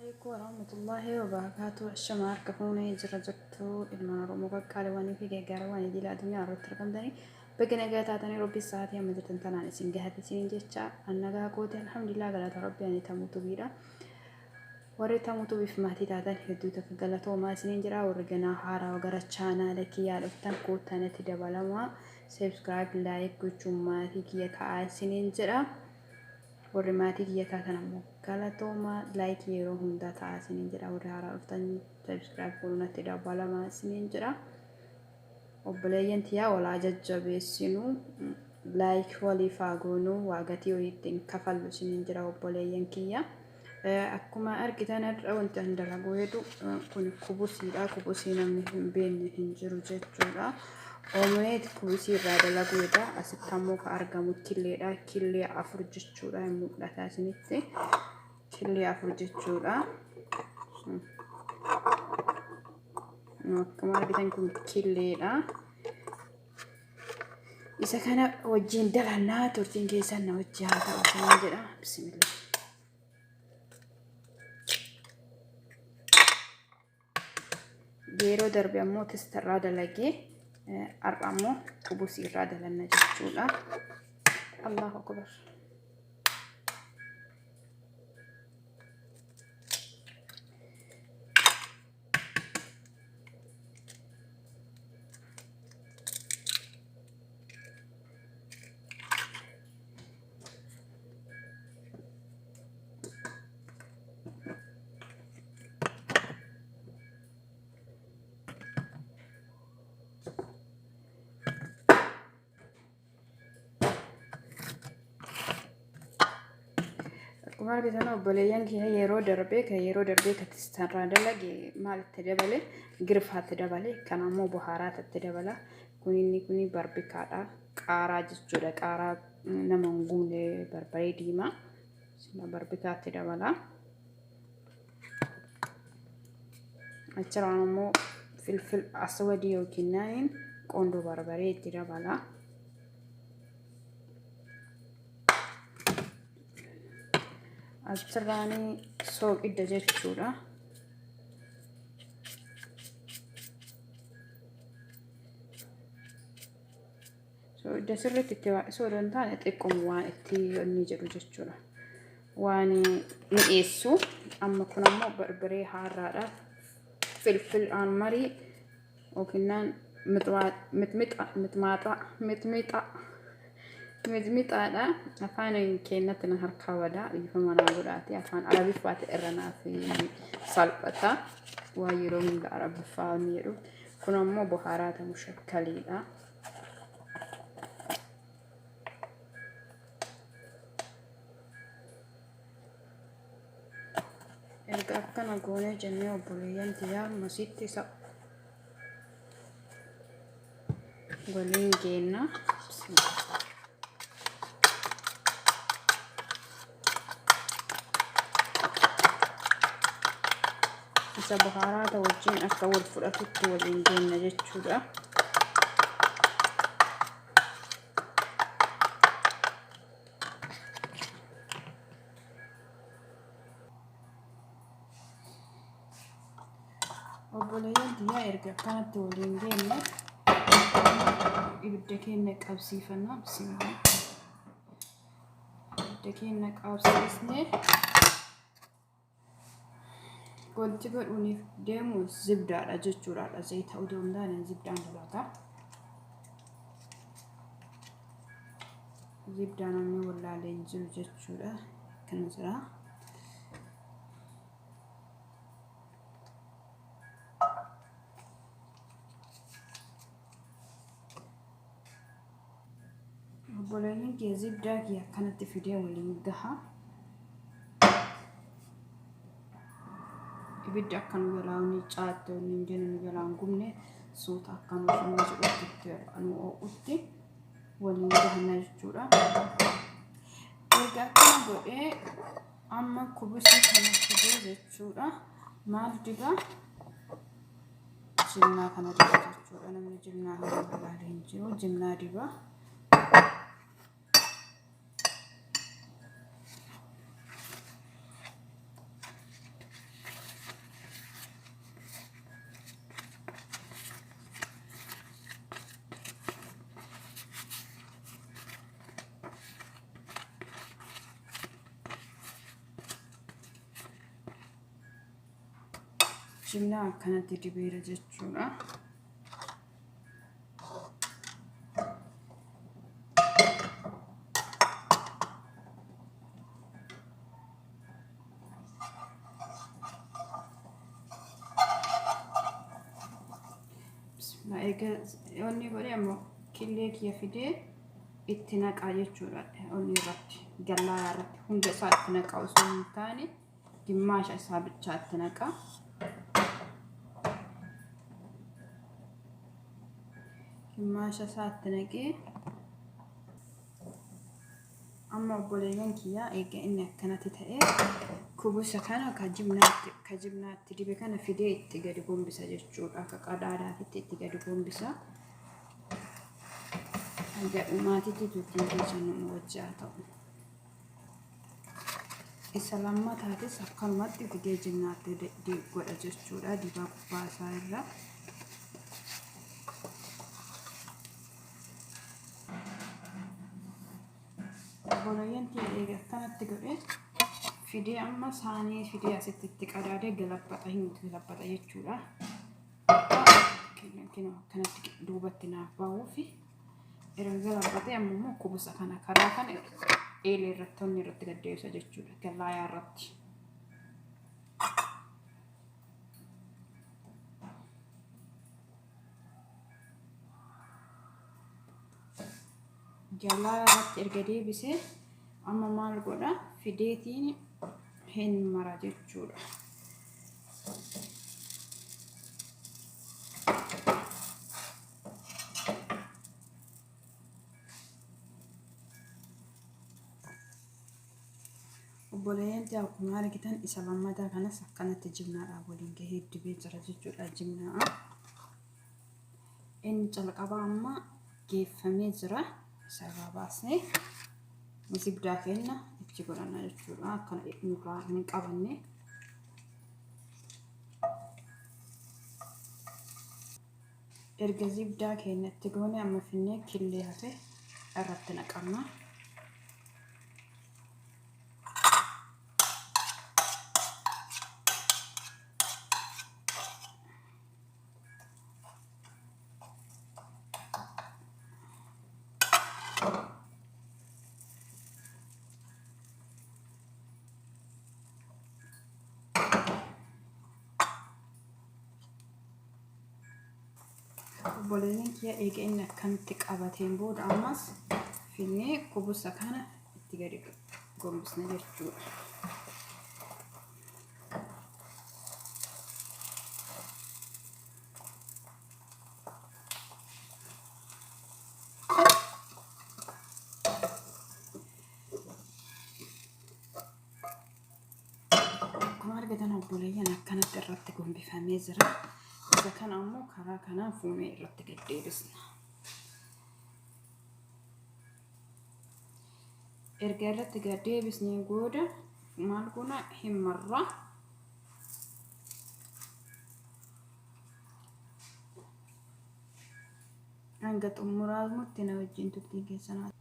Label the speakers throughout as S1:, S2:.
S1: Alaikum warahmatullahi wabarakatuh. Ashama harka fuunee jira jirtu ilmaan Oromoo qaqqaaliwwanii fi gargaarawwan idil addunyaa irratti argamtanii baga nagaa taatanii Rabbi sa'aatii amma jirtan tanaan isin gahate isiniin jecha an nagaa kooti alhamdulillah galata Rabbi ani tamuu tubiidha. Warri tamuu tubiif maatii taatan hedduu takka galatoomaa isiniin jira warri ganaa haaraa gara chaanaala kiyyaa dhuftan koottaa natti dabalamaa subscribe like gochuun maatii kiyya ta'aa isiniin jedha. Warri maatii kiyya taatan ammoo galatoomaa like yeroo hundaa ta'aa isiniin jedha warri haaraa dhuftan subscribe godhuu natti dabalamaa isiniin jedha. Obboleeyyan tiyyaa walaa jajjabeessinu like waliif haa goonu waa gatii wayii ittiin kafallu isiniin jedha obboleeyyan kiyya. Akkuma argitan har'a wanti an dalaguu hedu kun kubusiidha. Kubusii namni hin beekne hin jiru jechuudha. Oomileet kubusii irraa dalaguu heda. Asitti ammoo kan argamu killeedha. Killee 4 jechuudha. Hin mul'ata isinitti. Killee 4 jechuudha. Akkuma argitan kun killeedha. Isa kana wajjin dalannaa turtiin keessan na wajji haa ta'u isiniin jedha. Bismillah. Yeroo darbe ammoo tistarraa dalagee har'a ammoo qubusii irraa dalanna jechuudha. Allahu akbar. Akkuma argitan obboleeyyan kiyya yeroo darbee kan yeroo darbee kan tistarraa dalage maal itti dabale girfaatti dabale kan ammoo buhaaraata itti dabala kun inni kun barbikaadha qaaraa jechuudha qaaraa nama hin gubne barbaree diimaa sila barbikaatti dabala. Achirraan ammoo filfil aswadii yookiin naayin qoondoo barbaree itti dabala. Achirraan sooqidda jechuudha. Soogidda sirriitti itti baay'isuu odoo hin taane xiqquma waan itti inni jedhu jechuudha. Waan mi'eessu amma kun ammoo barbaree haarraadha. Filfil aanmarii yookiin mixmixaadha. Afaan keenyatti na harkaa badaa dhiifama naa godhaati. Afaan Arabiffaati irra naaf salphata. Waan yeroo hunda Arabiffaa inni jedhu. Kun ammoo buhaaraata mushakkaliidha. Erga akkana goonee jennee obboleeyyan tiyyaa masitti isa waliin geenna. Isa bahaaraata wajjin akka wal fudhatutti waliin geenna jechuudha. Obboleeyyan tiyyaa erga akkanatti waliin geenne ibidda keenya qabsiifanna. Bismillah. Ibidda keenya qabsiisnee wanti godhuuniif deemu zibdaadha jechuudha. Zayita odoo hin taane zibdaan dalagaa. Zibdaa namni wallaalee hin jiru jechuudha. Kana jira. Obboleeyyan kee zibdaa kee akkanatti fidee waliin gaha. Ibiddi akka nu jalaa ni caatte inni hin jenne nu jalaa hin gubne suuta akka nu inni jedhutti itti nu oo'utti waliin gahanna jechuudha. Erga akkana godhee amma kubisii kana fidee jechuudha. Maal dibaa? Jimnaa kana diba jechuudha. Namni jimnaa kana barbaade hin jiru. Jimnaa diba. Jimnaa akkanatti dibeera jechuudha. Bismillah eega onni godhe ammoo killee kiyya fidee itti naqaa jechuudha. Onni irratti gallaa irratti hunda isaa itti naqaa osoo hin taane gimmaasha isaa bichaa itti naqaa. Gimmaasha isaa itti naqee amma obboleeyyan kiyyaa eega inni akkanatti ta'e kubusa kana ka jibnaatti dibe kana fidee itti gadi gombisa jechuudha. Akka qadaadaatitti itti gadi gombisa. Hanga dhumaatitti turtiin keessan nu wajji haa ta'u. Isa lammataatis akkanumatti fidee jibnaatti godha jechuudha. Dibaa gubbaa isaa irra. Obboleeyyan tiyya eega akkanatti godhe fidee amma saanii fidee asitti itti qadaadee galabbata hin galabbata jechuudha. Kinoo akkanatti duubatti naaf bahuufi erga galabbatee amma immoo kubusa kana karaa kana eelee irratti onni irratti gaddeebisa jechuudha. Gallaayaa irratti. Jalaa irratti erga deebise amma maal godha fideetiin hin mara jechuudha. Obboleeyyan tiyya akkuma argitan isa lammataa kanas akkanatti jimnaadhaan waliin gahee dibee jira jechuudha jimnaa. Inni calqabaa amma geeffamee jira. Isarraa baasnee zibdaa keenya itti godhanna jechuudha. Akka nurraa hin qabanne. Erga zibdaa keenya itti goone amma finnee killee hafe irratti naqanna. Obboleeyyan kiyya eega inni akkamitti qabateen booda ammas finnee kubusa kana itti gadi gombisna jechuudha. Akkuma argitan obboleeyyan akkanatti irratti gombifamee jira. Isa kana ammoo karaa kanaan fuunee irratti gad deebisna. Erga irratti gad deebisnee booda maal goona hin marra. Hanga xumuraamutti na wajjin turtiin keessan haa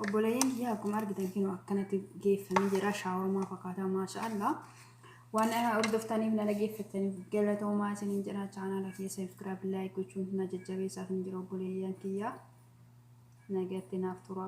S1: Obboleeyyan kiyya akkuma argitan kinoo akkanatti geeffamee jira shaawarmaa fakkaataa maasha Allah. Waan na hordoftaniif na dhageeffattaniif galatoomaa isiniin jedha chaanaala kiyya subscribe like gochuun na jajjabeessaa isin jira obboleeyyan kiyya. Nagatti naaf turaa.